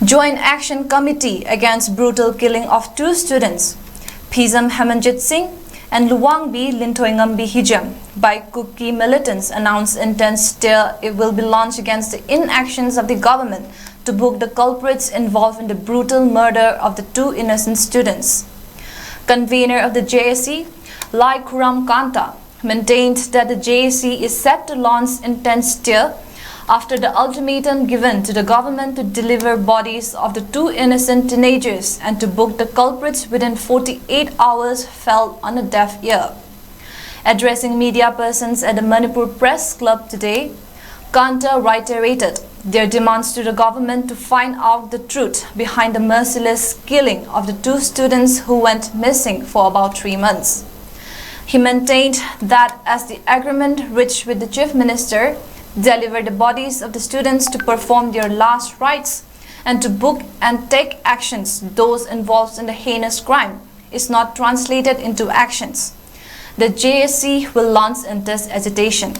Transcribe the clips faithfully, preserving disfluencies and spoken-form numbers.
Joint Action Committee against brutal killing of two students, Phizam Hemanjit Singh and Luwangbi Linthoingambi Hijam, by Kuki militants announced intense stir it will be launched against the inactions of the government to book the culprits involved in the brutal murder of the two innocent students. Convener of the J A C, Lai Khuram Kanta, maintained that the J A C is set to launch intense stir after the ultimatum given to the government to deliver bodies of the two innocent teenagers and to book the culprits within forty-eight hours fell on a deaf ear. Addressing media persons at the Manipur Press Club today, Kanta reiterated their demands to the government to find out the truth behind the merciless killing of the two students who went missing for about three months. He maintained that as the agreement reached with the Chief Minister delivered the bodies of the students to perform their last rites and to book and take actions those involved in the heinous crime is not translated into actions, the J A C will launch intense agitation.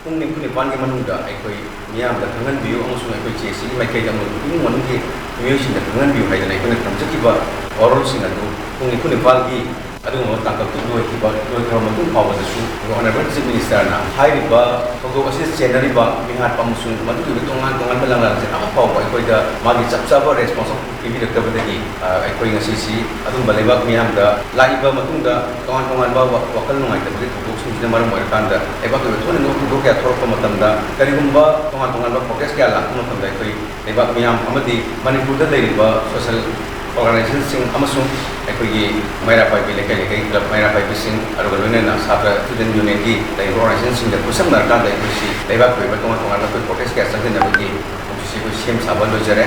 ꯄꯨꯡ ꯅꯤꯐꯨ ꯅꯤꯄꯥꯟꯒꯤ ꯃꯅꯨꯡꯗ ꯑꯩꯈꯣꯏ ꯃꯤꯌꯥꯝꯗ ꯈꯪꯍꯟꯕꯤꯌꯨ ꯑꯃꯁꯨꯡ ꯑꯩꯈꯣꯏ J ꯑꯦ ꯁꯤꯒꯤ ꯃꯥꯏꯀꯩꯗ ꯑꯃꯁꯨꯡ ꯏꯃꯨꯡ ꯃꯅꯨꯡꯒꯤ ꯃꯤꯑꯣꯏꯁꯤꯡꯗ ꯈꯪꯍꯟꯕꯤꯌꯨ ꯍꯥꯏꯗꯅ ꯑꯩꯈꯣꯏꯅ ꯊꯝꯖꯈꯤꯕ ꯋꯥꯔꯣꯜꯁꯤꯡ ꯑꯗꯨ ꯄꯨꯡ ꯅꯤꯐꯨ ꯅꯤꯄꯥꯟꯒꯤ ꯑꯗꯨꯒꯨꯝꯕ ꯇꯥꯡꯀꯛꯇꯨ ꯂꯣꯏꯈꯤꯕ ꯂꯣꯏꯈ꯭ꯔꯕ ꯃꯇꯨꯡ ꯐꯥꯎꯕꯗꯁꯨ ꯑꯩꯈꯣꯏ Honourable Chief Minister ꯅ ꯍꯥꯏꯔꯤꯕ ꯊꯧꯗꯣꯛ ꯑꯁꯤꯗ ꯆꯦꯟꯅꯔꯤꯕ ꯃꯤꯍꯥꯠꯄ ꯑꯃꯁꯨꯡ ꯃꯗꯨꯒꯤ ꯑꯣꯏꯕ ꯇꯣꯉꯥꯟ ꯇꯣꯉꯥꯟꯕ ꯂꯪꯂꯥꯁꯦ ꯑꯃ ꯐꯥꯎꯕ ꯑꯩꯈꯣꯏꯗ ꯃꯥꯒꯤ ꯆꯞ ꯆꯥꯕ response ꯄꯤꯕꯤꯔꯛꯇꯕꯗꯒꯤ ꯑꯩꯈꯣꯏ ꯉꯁꯤꯁꯤ ꯑꯗꯨꯒꯨꯝꯕ ꯂꯩꯕꯥꯛ ꯃꯤꯌꯥꯝꯗ ꯂꯥꯛꯏꯕ ꯃꯇꯨꯡꯗ ꯇꯣꯉꯥꯟ ꯇꯣꯉꯥꯟꯕ ꯋꯥꯈꯜ ꯅꯨꯡꯉꯥꯏꯇꯕꯒꯤ ꯊꯧꯗꯣꯛꯁꯤꯡꯁꯤꯅ ꯃꯔꯝ ꯑꯣꯏꯔꯀꯥꯟꯗ ꯂꯩꯕꯥꯛꯀꯤ ꯑꯣꯏꯕ ꯊꯣꯛꯍꯟꯅꯤꯡꯕ ꯊꯧꯗꯣꯛ ꯀꯌꯥ ꯊꯣꯛꯂꯛꯄ ꯃꯇꯝꯗ ꯀꯔꯤꯒꯨꯝꯕ ꯇꯣꯉꯥꯟ ꯇꯣꯉꯥꯟꯕ protest ꯀꯌꯥ ꯂꯥꯛꯄ ꯃꯇꯝꯗ ꯑꯩꯈꯣꯏ ꯂꯩꯕꯥꯛ ꯃꯤꯌꯥꯝ ꯑꯃꯗꯤ ꯃꯅꯤꯄꯨꯔꯗ ꯂꯩꯔꯤꯕ social organization ꯁꯤꯡ ꯑꯃꯁꯨꯡ ꯑꯩꯈꯣꯏꯒꯤ ꯃꯩꯔꯥ ꯄꯥꯏꯕꯤ ꯂꯩꯀꯥꯏ ꯂꯩꯀꯥꯏ club ꯃꯩꯔꯥ ꯄꯥꯏꯕꯤꯁꯤꯡ ꯑꯗꯨꯒ ꯂꯣꯏꯅꯅ ꯁꯥꯇ꯭ꯔ student union ꯒꯤ ꯂꯩꯔꯤꯕ organization ꯁꯤꯡꯗ ꯈꯨꯠꯁꯝꯅꯔꯀꯥꯟꯗ ꯑꯩꯈꯣꯏꯁꯤ ꯂꯩꯕꯥꯛꯀꯤ ꯑꯣꯏꯕ ꯇꯣꯉꯥꯟ ꯇꯣꯉꯥꯟꯕ ꯑꯩꯈꯣꯏ protest ꯀꯌꯥ ꯆꯪꯁꯤꯟꯅꯕꯒꯤ ꯍꯧꯖꯤꯛꯁꯤ ꯑꯩꯈꯣꯏ ꯁꯦꯝ ꯁꯥꯕ ꯂꯣꯏꯖꯔꯦ꯫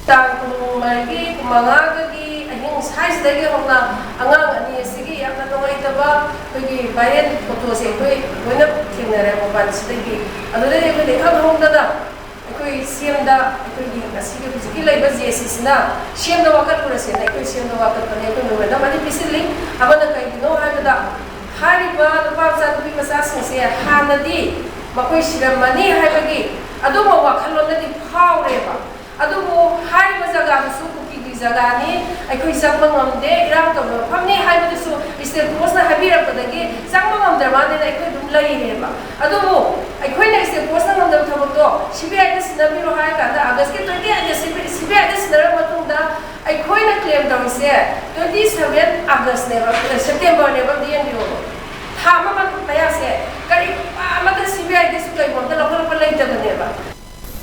ꯇꯥꯡ ꯀꯨꯟꯃꯔꯤꯒꯤ ꯀꯨꯟꯃꯉꯥꯒꯤ ꯑꯍꯤꯡ ꯁ꯭ꯋꯥꯏꯁꯤꯗꯒꯤ ꯍꯧꯅ ꯑꯉꯥꯡ ꯑꯅꯤ ꯑꯁꯤꯒꯤ ꯌꯥꯝꯅ ꯅꯨꯡꯉꯥꯏꯇꯕ ꯑꯩꯈꯣꯏꯒꯤ viral photo ꯁꯦ ꯑꯩꯈꯣꯏ ꯂꯣꯏꯅ ꯊꯦꯡꯅꯔꯦ ꯃꯣꯕꯥꯏꯜꯁꯤꯗꯒꯤ꯫ ꯑꯗꯨꯗꯒꯤ ꯑꯩꯈꯣꯏꯅ ꯏꯈꯪ ꯈꯪꯍꯧꯗꯅ ꯑꯩꯈꯣꯏ ꯁꯤ ꯑꯦꯝꯗ ꯑꯩꯈꯣꯏꯒꯤ ꯉꯁꯤꯒꯤ ꯍꯧꯖꯤꯛꯀꯤ ꯂꯩꯕ ꯖꯦ ꯑꯦ ꯁꯤ ꯁꯤꯅ ꯁꯤ ꯑꯦꯝꯗ ꯋꯥꯀꯠꯂꯨꯔꯁꯦꯅ ꯑꯩꯈꯣꯏ ꯁꯤ ꯑꯦꯝꯗ ꯋꯥꯀꯠꯄꯅꯦ꯫ ꯑꯩꯈꯣꯏ memorandum ꯑꯅꯤ ꯄꯤꯁꯤꯜꯂꯤ꯫ ꯑꯃꯅ ꯀꯩꯒꯤꯅꯣ ꯍꯥꯏꯕꯗ ꯍꯥꯏꯔꯤꯕ ꯅꯨꯄꯥ ꯃꯆꯥ ꯅꯨꯄꯤ ꯃꯆꯥꯁꯤꯡꯁꯦ ꯍꯥꯟꯅꯗꯤ ꯑꯩꯈꯣꯏ ꯁꯤꯔꯝꯃꯅꯤ ꯍꯥꯏꯕꯒꯤ ꯑꯗꯨꯝꯕ ꯋꯥꯈꯜꯂꯣꯟꯗꯗꯤ ꯐꯥꯎꯔꯦꯕ꯫ ꯑꯗꯨꯕꯨ ꯍꯥꯏꯔꯤꯕ ꯖꯒꯥꯗꯨꯁꯨ ꯀꯨꯀꯤꯒꯤ ꯖꯒꯥꯅꯤ, ꯑꯩꯈꯣꯏ ꯆꯪꯕ ꯉꯝꯗꯦ, ꯏꯔꯥꯡ ꯇꯧꯕ ꯃꯐꯝꯅꯤ ꯍꯥꯏꯕꯗꯨꯁꯨ ꯏꯁꯇꯦꯠ ꯐꯣꯔꯁꯅ ꯍꯥꯏꯕꯤꯔꯛꯄꯗꯒꯤ ꯆꯪꯕ ꯉꯝꯗ꯭ꯔ ꯃꯥꯜꯂꯦꯅ ꯑꯩꯈꯣꯏ ꯑꯗꯨꯝ ꯂꯩꯔꯦꯕ꯫ ꯑꯗꯨꯕꯨ ꯑꯩꯈꯣꯏꯅ ꯏꯁꯇꯦꯠ ꯐꯣꯔꯁꯅ ꯉꯝꯗꯕ ꯊꯕꯛꯇꯣ ꯁꯤ ꯕꯤ ꯑꯥꯏꯗ ꯁꯤꯟꯅꯕꯤꯔꯣ ꯍꯥꯏꯔ ꯀꯥꯟꯗ ꯑꯥꯒꯁꯀꯤ ꯇ꯭ꯋꯦꯟꯇꯤ ꯑꯩꯠꯇ ꯁꯤ ꯕꯤ ꯑꯥꯏꯗ ꯁꯤꯟꯅꯔꯕ ꯃꯇꯨꯡꯗ ꯑꯩꯈꯣꯏꯅ ꯀ꯭ꯂꯦꯝ ꯇꯧꯔꯤꯁꯦ ꯇ꯭ꯋꯦꯟꯇꯤ ꯁꯚꯦꯟ ꯑꯥꯒꯁꯅꯦꯕ, ꯁꯦꯞꯇꯦꯝꯕꯔꯅꯦꯕ, ꯑꯝꯇ ꯌꯦꯡꯕꯤꯌꯣꯕ꯫ ꯊꯥ ꯑꯃ ꯃꯌꯥꯁꯦ ꯀꯔꯤꯒꯨꯝꯕ ꯑꯃꯠꯇ ꯁꯤ ꯕꯤ ꯑꯥꯏꯗꯁꯨ ꯀꯩꯒꯨꯝꯕ ꯑꯝꯇ ꯂꯧꯈꯠ